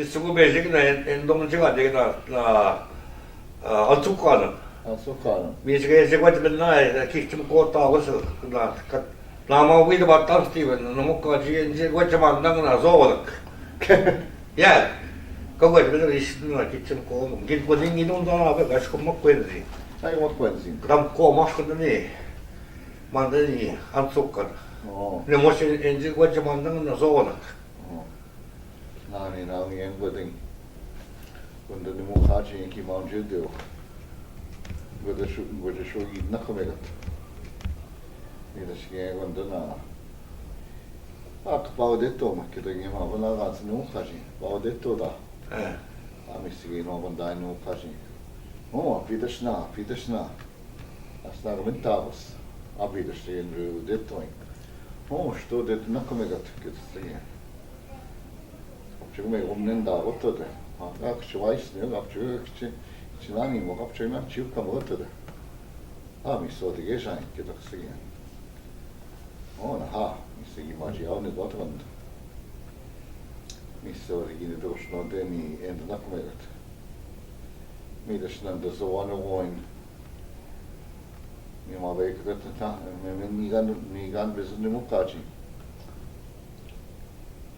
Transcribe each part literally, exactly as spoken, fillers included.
Suku bejik na en, en dong jika de na, na, ah, Alsukaran. Alsukaran. Mi jika jika wat ben na, eh, ki chim ko ta was, na, ka, na ma wi da ba ta Steven, na mo ka ji, ji wat man dang na zo wa. Ya. Ka wat ben na is na ki chim ko, gin ko ding gin on da na ba gas ko mo kwen zi. Ai mo kwen zi. Ram ko mas ko ni. Man da ni Alsukaran. Oh. Ne mo se en ji wat man dang na zo wa. Oh. Nani na mi en godin. Gonda ni mukachi ki manju deo. Goda shu, goda shu i na kome gat. Ni da shi en gonda na. Ak pao de to ma, ke da ni ma bana gat ni mukachi. Pao de to da. Eh. A mi si no gonda ni mukachi. Oh, pidashna, pidashna. Asna ga min tavas. A pidashna en de to. Oh, što de na kome gat, ke da si. Kapchuk me gum nen da goto de. Ha, kapchuk vais ne, kapchuk kapchuk, kapchuk nani mo, kapchuk na chiu kam goto de. Ha, mi so de ge jan, ke da si. Oh, na ha, mi se gi maji au ne dot vand. Mi so de gi ne došno de ni en da kome gat. Mi da shnan da zo ano voin. Mi ma ve ke da ta, mi, mi ni gan, ni gan bezun ni mukachi.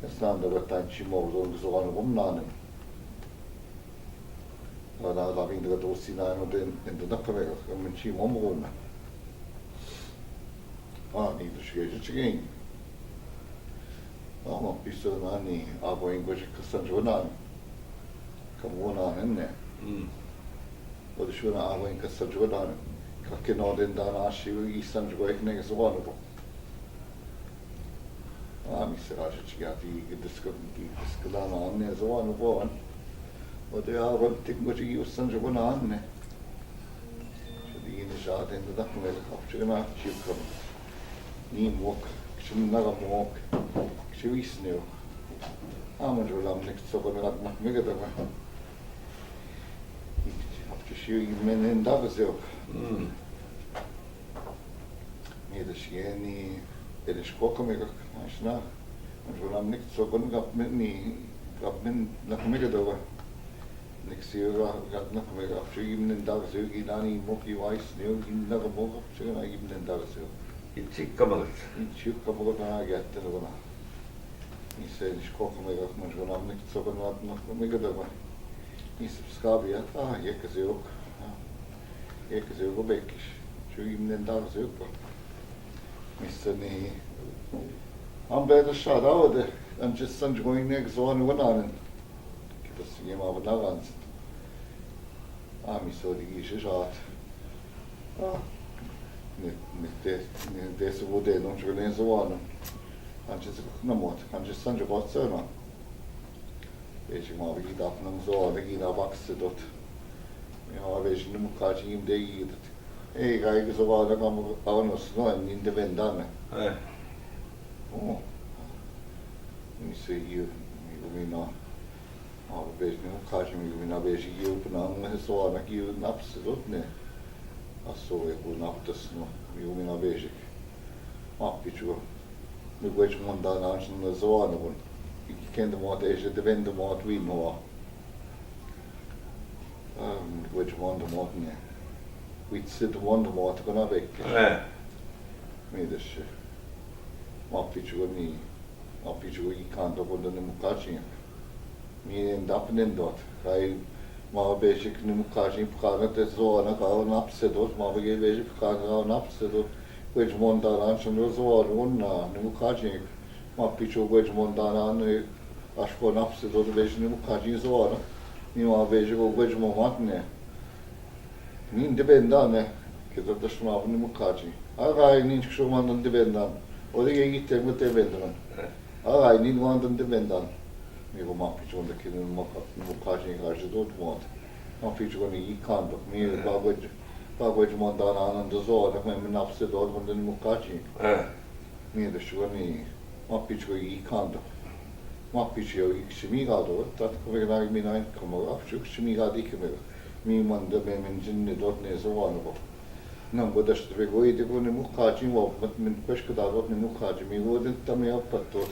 Esnan da gatan chi mo zo zo ano gum nanen. Ana da bin da dosi na no den, den da kame ga, kame chi mo mo na. A, ni da shige je chige. A, ma piso na ni, a bo ingo je kasan jo na. Kamo na ne. Mm. O de shuna a bo in kasan jo na. Ka ke no den da na shi i san jo ne zo ano. A, mi se raja chigati, ki disko, ki disko da na ne zo ano bo. O de a bo tik mo chigi usan jo na ne. Chigi ni sha den da me kapchuk na chuk kam. Ni mok, chin na ga mok. Chivis ne. A, man jo lam nek so ko na me ga da. Kapchuk shi men en da ga zeo. Mm. Mi da shi ni, e de shko kome ga, ashna. Anjo nam nik so kon gap men ni, gap men na kome ga da. Nik si ga, gap na kome ga, apchuk im nen da zeo, gi nani mo ki vais ne, gi na ga mo, apchuk na im nen da zeo. Ichi kamagat. Ichi kamagat na ga te na. Ni se ni shko kome ga, anjo nam nik so kon gap na kome ga da. Ni subscribe ya, a, ye ka zeo. Ek zeo bekish. Chu im nen da zeo. Mister ni. Am be da shada ode. Am just san going next one one on. Kita sige ma bana gans. A mi so di gish shat. A. Ne, ne te, ne te su bude non chu ne so one. An just na mot. An just san jo got so na. Veži ma vidi da nam zo, da gi na vak se dot. Mi ma veži ni mukači im de i dot. E, ga i zo va da kam avno sno, ni de vendane. E. O. Mi se i, mi gumina. Ma veži ni mukači, mi gumina veži i upna, me so na ki nap se dot ne. A so e bu nap tas no, mi gumina veži. Ma piču. Mi gveć monda na čin na zova na bun. I kende mot, e že de vende mot vi nova. Mi gveć monda mot ne. Vit se de monda mot ko na bek. E. Mi da še. Ma piču ni, ma piču i kando ko da ni mukači. Mi en dap nen dot. Kaj ma beži ni mukači pkana te zova na ka nap se dot, ma beži pkana ka nap se dot. Gveć monda na čin zova na ni mukači. Ma piču gveć monda na ne, aško nap se dot veži ni mukači zova na. Ni ma veži ko gveć mo mat ne. Ni de benda ne, ke da daš ma ni mukači. A ga ni ču ma ni de benda. O de ge te mo te benda. A ga ni ma ni de benda. Mi ko ma piču da ke ni mukači ga je dot mo. Ma piču ni i kando. Mi ba gveć, ba gveć monda na ne zova na, me nap se dot mo ni mukači. E. Mi da šuga ni, ma piču i kando. Ma piču i kšimi ga do, tat ko me na mi na ko mo, a piču kšimi ga di ke me. Mi man da me men jin ne dot ne zova na bo. Nam bo daš te be go i de ko ni mukači, wa mat men kweš ka da dot ni mukači, mi go de ta me apat dot.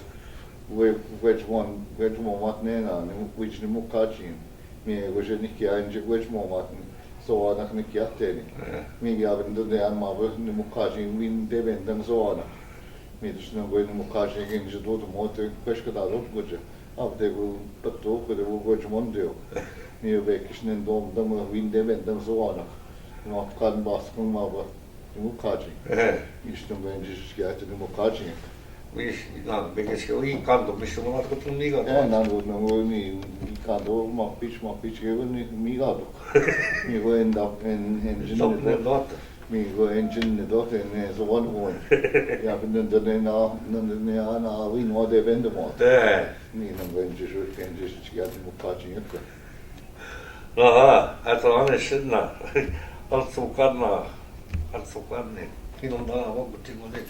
Gue, gue čmon, gue čmon mat ne na, ni mu, kuछ ni मुखा ची। मी gue जे नि किया, इंजे gue čमon mat ने, सो आनक नि किया तेरी। हाँ। मी गया बिंदु दे यार, माँ बस नि मुखा ची, विंदे बेंदन सो आनक। मी तो सुनो gue नि मुखा ची, कि इंजे दो तो मौत, कश कदा दो कुछ। अब देखो, पत्तो को दे वो gue čmon दे हो। मी बे किसने दो दम, विंदे बेंदन सो आनक। माँ कान बास कं माँ बस। Ni mukači. E. Isto me dices que até ni mukači. Viš, na, bekeš ke i kando, biš mo na ko tu mi ga. E, na, no, no, no, ni, ni kando, ma pič, ma pič, ke ni, mi ga do. Mi go en da, en, en, Stop ne dot. Mi go en ne dot, en, en, so van go. Ja, bin den, den, na, na, na, na, vi no de vende mo. E. Ni, na, ben, dices, en, dices que até ni mukači, e. Aha, eto ane šedna. Al so kadna, al so kadne. Kino da, o, ti mo de,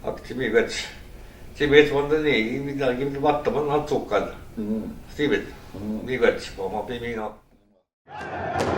ak ti mi već. Ti već onda ne, i mi da, i mi da, al so kadna. Mm. Ti već. Mm. Mi već, pa ma pe mi na.